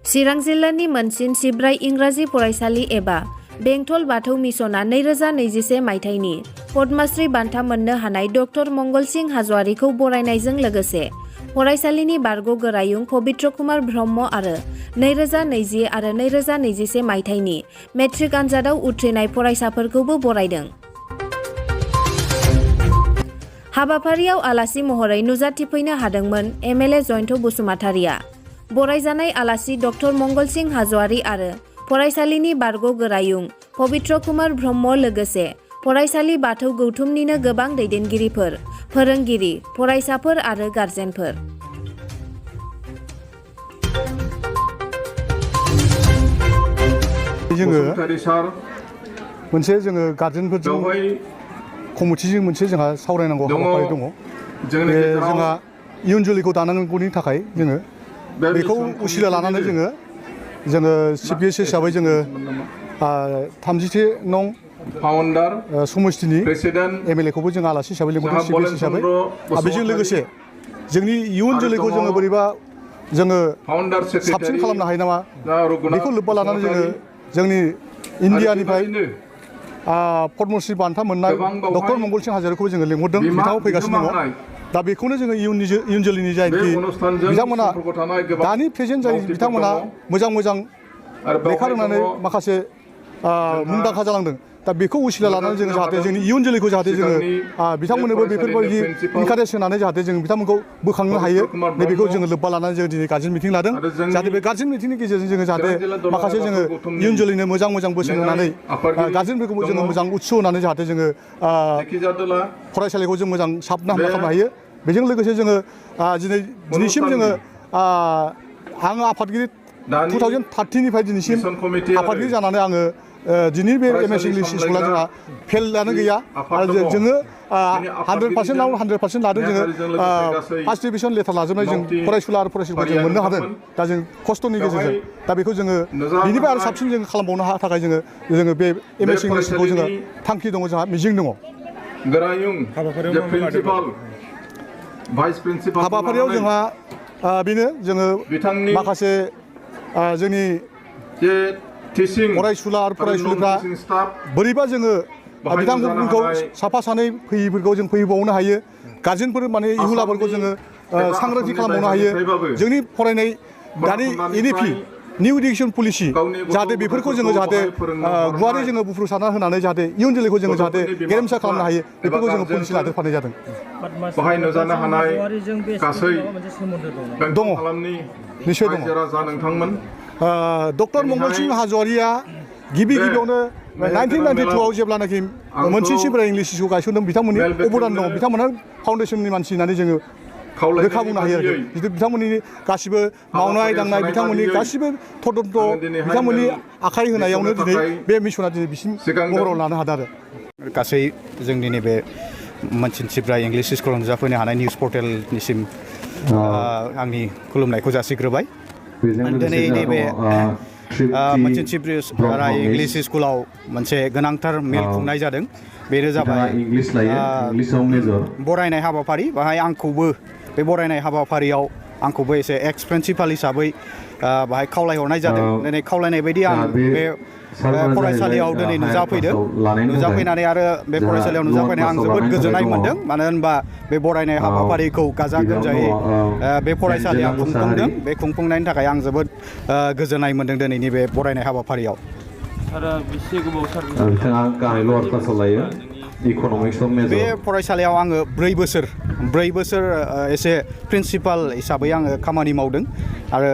चिरां जिल्लानि मोनसिन सिब्राय इंराजि फरायसालि एबा बेंटल बाथौ मिसना 2021 मायथाइनि पद्मश्री बान्था मोननो हानाय डक्टर मंगलसिं हाज'वारिखौ बरायनायजों लोगोसे फरायसालिनि बारग' गोरायुं पबित्र कुमार ब्रह्म आरो 2020 आरो 2021 मायथाइनि मेट्रिक आनजादाव उथ्रिनाय फरायसाफोरखौबो बरायदों। हाबाफारियाव आलासि महरै नुजाथिफैनो हादोंमोन एमएलए जयन्त बसुमतारिया। बरायजानाय आलासि डक्टर मंगलसिं हाज'वारि आरो फरायसालिनि बारग' गोरायुं पबित्र कुमार ब्रह्म लोगोसे फरायसालि बाथौ गौथुमनिनो गोबां दैदेनगिरिफोर, फोरोंगिरि, फरायसाफोर आरो गारजेनफोर। जोङो मोनसे गार्जेनफोरजों कमिटिजों मोनसे जोंहा सावरायनांगौ हाबाफारि दङ। जोंहा इयुन जोलैखौ दानांगौनि थाखाय जोङो बेखौ उसिला लानानै जोङो सिपिएस हिसाबै जोङो 30 नं समष्टिनि एमएलए खौबो जों आलासि हिसाबै लिंहरदों सिपिएस हिसाबै। बेजों लोगोसे जोंनि इयुन जोलैखौ जोङो बोरैबा जोङो साबसिन खालामनो हायो नामा बेखौ लोब्बा लानानै जोङो जोंनि इन्डियानिफ्राय पद्मश्री बान्था मोननाय डक्टर मंगलसिं हाज'वारिखौबो जोङो लिंहरदों। बिथाङा फैगासिनो दङ। दा बेखौनो जोङो इयुन जोलैनि जायनाखि बिथांमोना दानि प्रेजेन्ट जाय बिथांमोना मोजां लेखा रोंनानै माखासे मुंदांखा जालांदों। दा बेखौ उसिला लानानै जोङो जाहाथे जोंनि इयुन जोलैखौ जाहाथे जोङो बिथांमोननोबो बेफोरबायदि इनकारेज होनानै जाहाथे जों बिथांमोनखौ बोखांनो हायो नैबेखौ जोङो लोब्बा लानानै जों दिनै गार्जेन मिटिं लादों। जाहाथे बे गार्जेन मिटिंनि गेजेरजों जोङो जाहाथे माखासे जोङो इयुन जोलैनो मोजां बोसोन होनानै गार्जेनफोरखौबो जोङो मोजां उत्स होनानै जाहाथे जोङो फरायसालिखौ जों मोजां साबना हामना खालामनो हायो। बेजों लोगोसे जोङो दिनैसिम जोङो आङो आफादगिरि 2013 निफ्राय दिनैसिम आफादगिरि जानानै आङो दिनै बे एमएस इंलिश स्कुला जोंहा फेलआनो गैया आरो जोङो 100%आव 100% लादों। जोङो फार्स्ट डिभिजन लेटार लाजोबनाय जों फरायसुला आरो फरायसुलिफोर जों मोननो हादों। दा जों खस्थ'नि गेजेरजों दा बेखौ जोङो बिनिफ्राय आरो साबसिन जों खालामबावनो थाखाय जोङो बे एमएस इंलिशखौ जोङो थांखि दङ, जोंहा मिजिं दङ। हाबाफारियाव जोंहा बेनो जोङो माखासे जोंनि फरायसुला आरो फरायसुलिफ्रा बोरैबा जोङो बिथांमोनखौ साफा सानै फैयैफोरखौ जों फैबावनो हायो। गार्जेनफोर माने इहुलाफोरखौ जोङो सांग्रांथि खालामबावनो हायो। जोंनि फरायनाय दानि एनइपि निउ इडुकेसन पलिसि जाहाथे बेफोरखौ जोङो जाहाथे गुवारै जोङो बुफ्रुसारना होनानै जाहाथे इयुन जोलैखौ जोङो जाहाथे गेरेमसा खालामनो हायो बेफोरखौ जोङो पलिसि लादेरफानाय जादों। बाहाय नुजानो हानाय गासै दङ, निश्चय दङ। डक्टर मंगलसिं हाज'वारिया गिबियावनो 1992आव जेब्लानाखि मोनसे सिब्राय इंलिश स्कुल गायसनदों बिथांमोननि अबदान दङ। बिथांमोना फाउन्डेसननि मानसि होननानै जोङो रोखा बुंनो हायो आरो बिथांमोननि गासिबो मावनाय दांनाय बिथांमोननि गासिबो तदन्त बिथांमोननि आखाइ होनायावनो दिनै बे मिसना दिनै बिसिम महराव लानो हादों आरो गासै जोंनि नैबे मोनसिन सिब्राय इंलिश स्कुलाव नुजाफैनो हानाय निउस पर्टेलनिसिम आंनि खुलुमनायखौ जासिग्रोबाय। दिनै नैबे मोनसिन सिब्राय इंलिश स्कुलाव मोनसे गोनांथार मेल खुंनाय जादों। बेनो जाबाय बरायनाय हाबाफारि। बाहाय आंखौबो बे बरायनाय हाबाफारियाव आंखौबो एसे एक्स प्रिन्सिपाल हिसाबै बाहाय खावलायहरनाय जादों। दिनै खावलायनाय बायदि आं बे फरायसालियाव दिनै नुजाफैनानै आरो बे फरायसालियाव नुजाफैनाय आं जोबोद गोजोननाय मोन्दों। मानो होनबा बे बरायनाय हाबाफारिखौ गाजा गोमजायै बे फरायसालिया खुंफुंदों। बे खुंफुंनायनि थाखाय आं जोबोद गोजोननाय मोन्दों दिनैनि बे बरायनाय हाबाफारियाव। बे फरायसालियाव आङो 4 बोसोर एसे प्रिन्सिपाल हिसाबै आङो खामानि मावदों आरो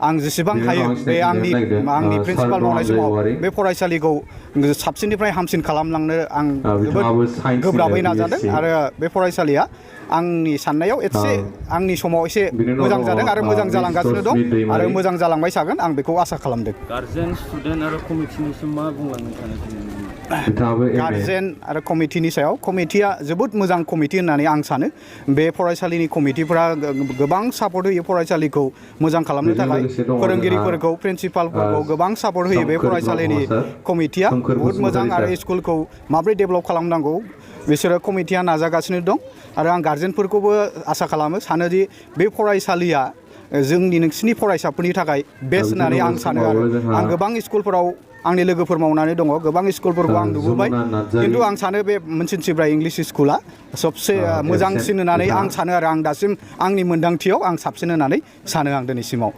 आं जेसेबां हायो बे आंनि प्रिन्सिपाल मावनाय समाव बे फरायसालिखौ साबसिननिफ्राय हामसिन खालामलांनो आं जोबोद गोब्राबै नाजादों आरो बे फरायसालिया आंनि साननायाव आंनि समाव एसे मोजां जादों आरो मोजां जालांगासिनो दं आरो मोजां जालांबाय थागोन आं बेखौ आसा खालामदों। गार्जेन, स्टुडेन्ट आरो कमिटिनिसिम मा बुंलांनो सानो? गार्जेन आरो कमिटिनि सायाव कमिटिया जोबोद मोजां कमिटि होननानै आं सानो। बे फरायसालिनि कमिटिफोरा गोबां सापर्ट होयो फरायसालिखौ मोजां खालामनो थाखाय। फोरोंगिरिफोरखौ, प्रिन्सिपालफोरखौ गोबां सापर्ट होयो बे फरायसालिनि कमिटिया। बहुद मोजां आरो स्कुलखौ माबोरै डेभेलप खालामनांगौ बिसोरो कमिटिया नाजागासिनो दं आरो आं गार्जेनफोरखौबो आसा खालामो सानोदि बे फरायसालिया जोंनि नोंसिनि फरायसाफोरनि थाखाय बेस्ट होननानै आं सानो आरो आं गोबां स्कुलफोराव आंनि लोगोफोर मावनानै दङ गोबां स्कुलफोरखौ आं नुबोबाय खिन्थु आं सानो बे मोनसिन सिब्रा इंलिश स्कुला सबसे मोजांसिन होननानै आं सानो आरो आं दासिम आंनि मोन्दांथियाव आं साबसिन होननानै सानो आं दिनैसिमाव